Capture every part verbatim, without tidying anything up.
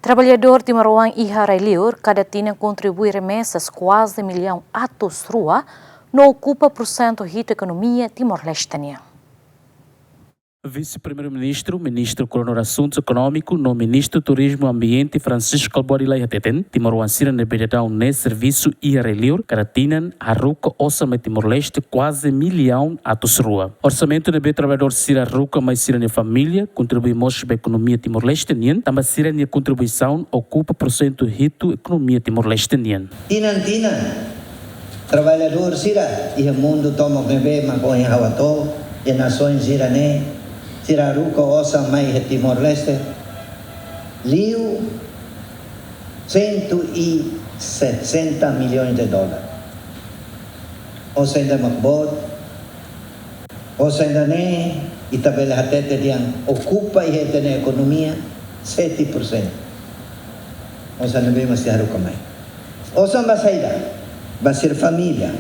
Traballadór timoroan iha rai-li'ur kada tinan kontribui remesas kuaze millaun atus rua, no okupa pursentu hitu ekonomia Timor-Leste nian. Vise-Primeiru-Ministru, Ministru Koordenadór Asuntu Ekonómiku no Ministru Turizmu Ambiente Francisco Kalbuadi Lay hateten, timoroan sira ne'ebé daudaun ne'e servisu iha rai-li'ur kada tinan haruka osan mai Timor-Leste kuaze millaun atus rua. Orsamentu ne'ebé traballadór sira haruka mai sira-nia família kontribui mós ba ekonomia Timor-Leste nian, tanba sira-nia kontribuisaun okupa pursentu hitu ekonomia Timor-Leste nian. Tinan-tinan, traballadór sira iha mundu tomak ne'ebé mak ohin ha'u hato'o, iha nasoens sira-ne'e, sira haruka osan mai iha Timor-Leste, liu cento e sessenta milhões de dólares. Osan ida mak boot, osan ida-ne'e ita bele hatete dehan okupa iha ita-nia ekonomia sete por cento. Osan ne'ebé mak sira haruka mai. Osan ba saida? Ba sira família,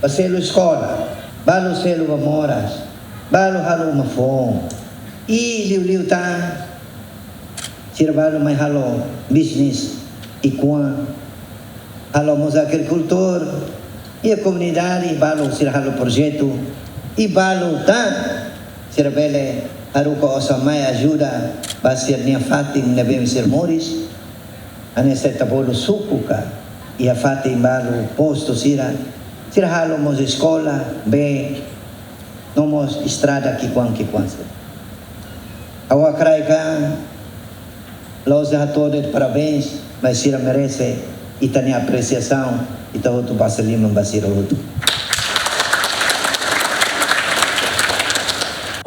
ba selu eskola, balu selu ba moras, balu halo uma foun. I liuliu tan, sira balu mai halo bisnis, i kuan, halo mós agrikultór, i komunidade, balu sira halo projetu, i balu tan, sira bele haruka osan mai ajuda ba sira-nia fatin ne'ebé sira moris. Hanesan ita bolu suku ka, iha fatin balu postu sira, sira halo mós eskola, bee, no mós estrada ki'ikoan ki'ikoan sira. Ha'u hakarak hato'o de'it parabéns, mas sira merese ita-nia apresiasaun, ita hotu basa liman ba sira hotu.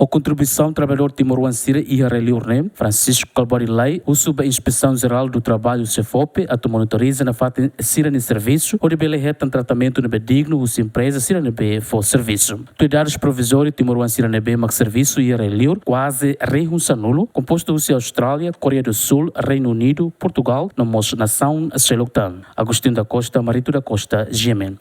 Ho kontribuisaun traballadór timoroan sira iha rai-li'ur ne'e, Francisco Kalbuadi Lay husu ba Inspeção Geral do Trabalho, SEFOPE, atu monitoriza nafatin sira-nia servisu, hodi bele hetan tratamentu ne'ebé dignu husi empreza sira ne'ebé fó servisu. Tuir dadus provizóriu, timoroan sira ne'ebé mak servisu iha rai-li'ur kuaze rihun sanulu, kompostu husi Austrália, Koreia do Sul, Reinu Unidu, Portugál, no mós nasaun seluk tan. Agostinho da Costa, Marito da Costa, G M N.